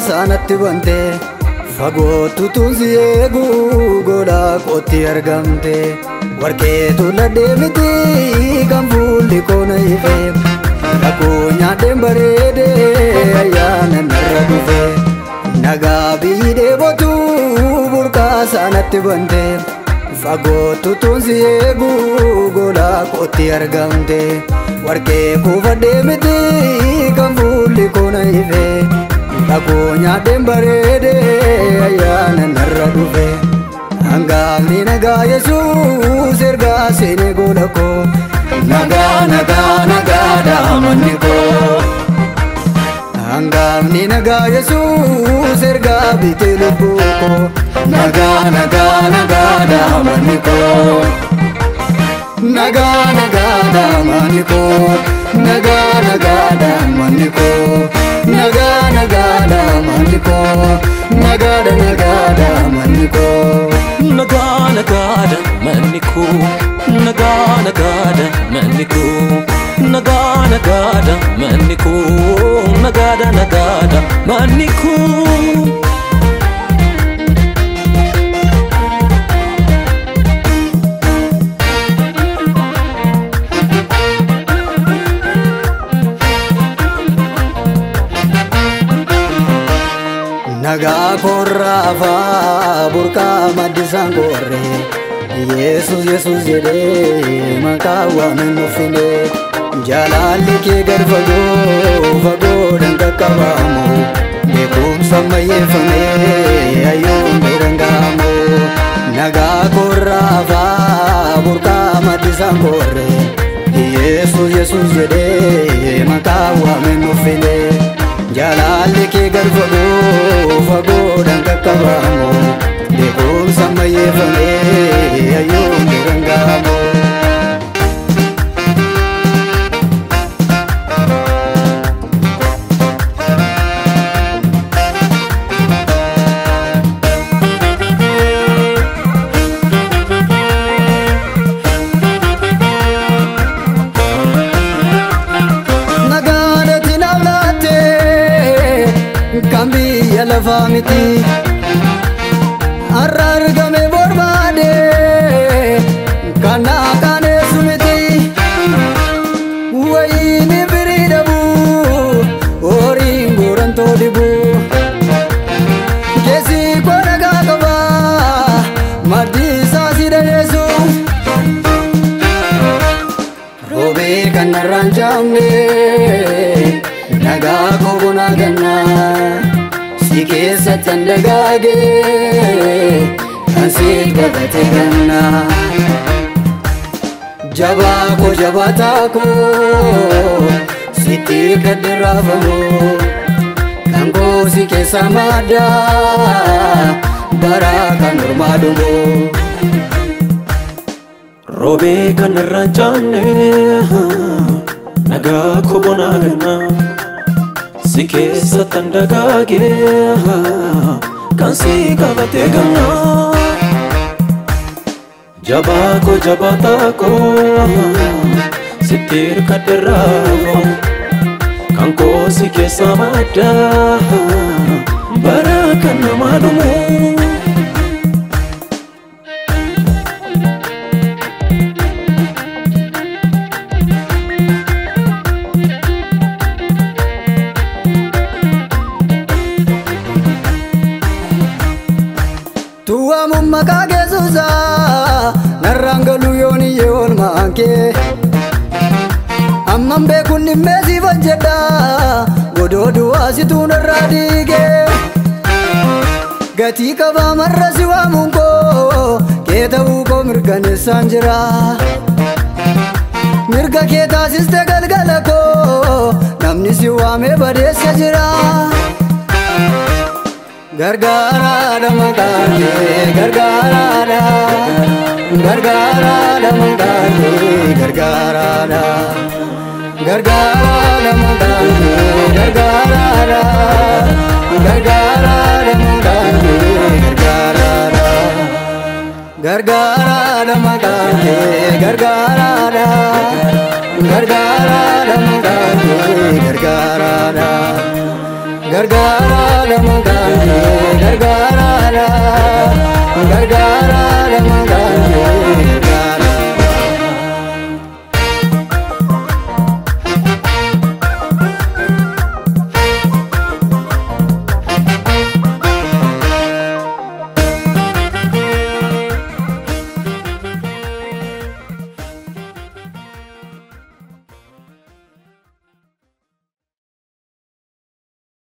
Sanatti bante fagootu tunsi eegu gola kootti argamte warqeetu ladhee miti kan fuulli koona ife kakuu nyaadheen bareedee ayyaana narra dhufe nagaa biyyi dheebotu burqaa sanatti bante fagootu tunsi eegu gola kootti argamte warqee kuufadhee miti kan fuulli koona ife kakuu nyaadheen bareedee ayyaana narra dhufe hangaafni nagaa Yesuus ergaa seenee gola koo nagaa nagaa nagaa daamanni koo hangaafni nagaa Yesuus ergaa bitee lubbuu koo nagaa nagaa nagaa daamanni koo nagaa nagaa daamanni koo nagaa nagaa daamanni koo nagaa nagaa daamanni koo nagaa nagaa daamanni koo nagaa nagaa daamanni koo nagaa nagaa daamanni koo nagaa nagaa daamanni koo nagaa nagaa daamanni koo. Nagaa korraafaa burqaa maddisaan gorre Yesuus Yesuus jedhee maqaa waameen nuffine jaalalli kee gad fagoo fagoodhaan qaqqabamu beekumsa ammayyeeffamee ayyoon biraan ga'amu nagaa korraafaa burqaa maddisaan gorre Yesuus Yesuus jedhee maqaa waameen nuffine jaalalli kee gad fagoo fagoodhaan qaqqabamu beekumsa ammayyeeffamee ayyoon biraan ga'amu. Kan biyya lafaa miti har'a argame barbaade kan naaqaneessu miti wayini firii dhabu horiin guurantoo dhibu keessi koo nagaa qaba maddi isaa si dhayeessu roobee kan narraan caamne nagaa koo bonaa gannaa si keessatti an dagaagee kan siif qabate gannaa jabaa koo jabaataa koo sitti gaddi raafamu kan koo si keessa maddaa bara kan ormaa dhumu. Roobee kan irraan caamne nagaa koo bonaa gannaa si keessatti an dagaagee kan si qabate gannaa jabaa koo jabaataa koo sitti hirkadhe raafamu kan koo si keessa maddaa bara kan namaa dhumu. Tuwaamuun maqaa Yesuusaa narraan galuu yoon iyyee oolmaan kee amman beekuun dhimmee siif hojjedha godoo du'aa situu narraa dhiigee gatii qabaa marra si waamuun koo kee ta'uu koo mirkaneessaan jira Mirga kee taasiste galgala koo namni si waamee badeessa jira. Gargaaraadha maqaan kee gargaaraadha. Gargaaraadha maqaan kee gargaaraadha. Gargaaraadha maqaan kee gargaaraadha. Gargaaraadha maqaan kee gargaaraadha. Gargaaraadha maqaan kee gargaaraadha. Gargaaraadha maqaan kee gargaaraadha. Gargaaraadha maqaan kee gargaaraadha. Gargaaraadha.